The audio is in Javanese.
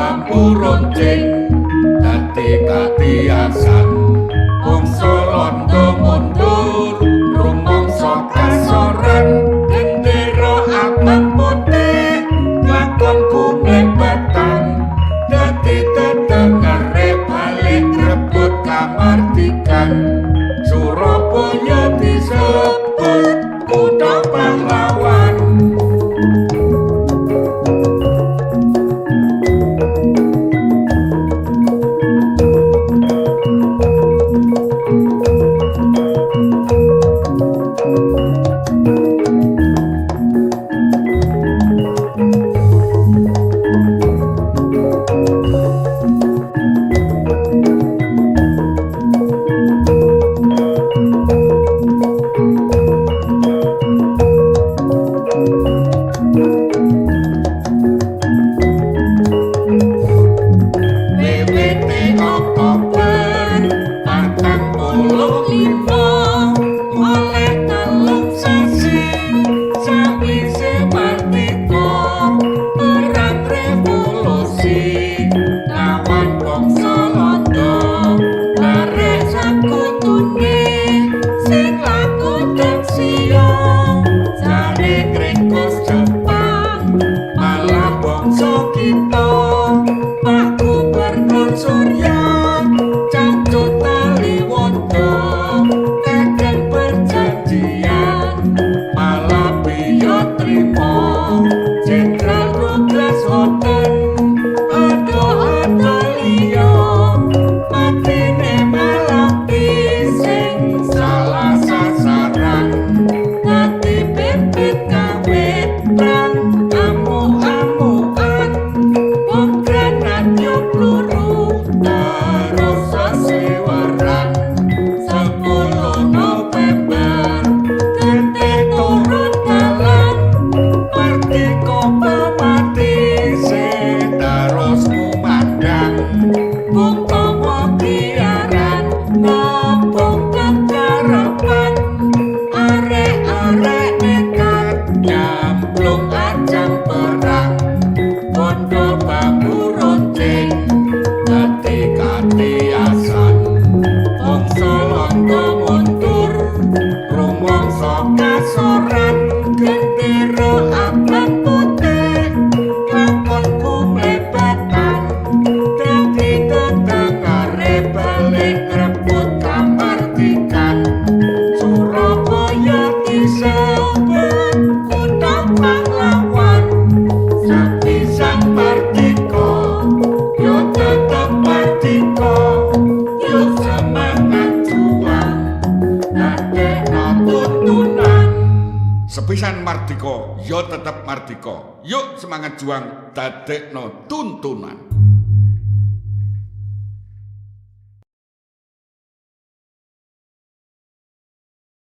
bambu runcing dadi katiasan. Bangsa Londo mundur rumangsa kasoran, gendera abang putih lakon kumlebetan dadi tetengere balik rebut kamardikan. Surabaya disebut kutha pahlawan. Wiwite Oktober 45 oleh 3 sasi sawise mardika, perang revolusi lawan bangsa Londo barek sakutune sing laku taksio jare ngringkus Jepang malah bangsa kita. Pak Gubernur Surya Cangcut Taliwondo teken perjanjian malah biyo trimo. Jenderal Douglas Houghton ado-ado liya matine malah sing salah sasaran dadi bibit kawit perang amuk-amukan bom granat yo peluru terus sasiweran. 10 November getih turun dalan mardika pamati sing terus kumandang. Bung Tomo kiaran ngobong kekarepan arek-arek nekat nyamplung ajang perang. Bondo bambu runcing dadi katiasan. Bangsa Londo mundur rumangsa kasoran, gendera abang putih lakon kumlebetan dadi tetengare balik rebut kamardikan. Surabaya disebut kutha pahlawan. Sapisan mardika yo tetep mardika, yo semangat juang dadekno tuntunan. Sepisan mardika yo tetep mardika, yuk semangat juang dadekno tuntunan.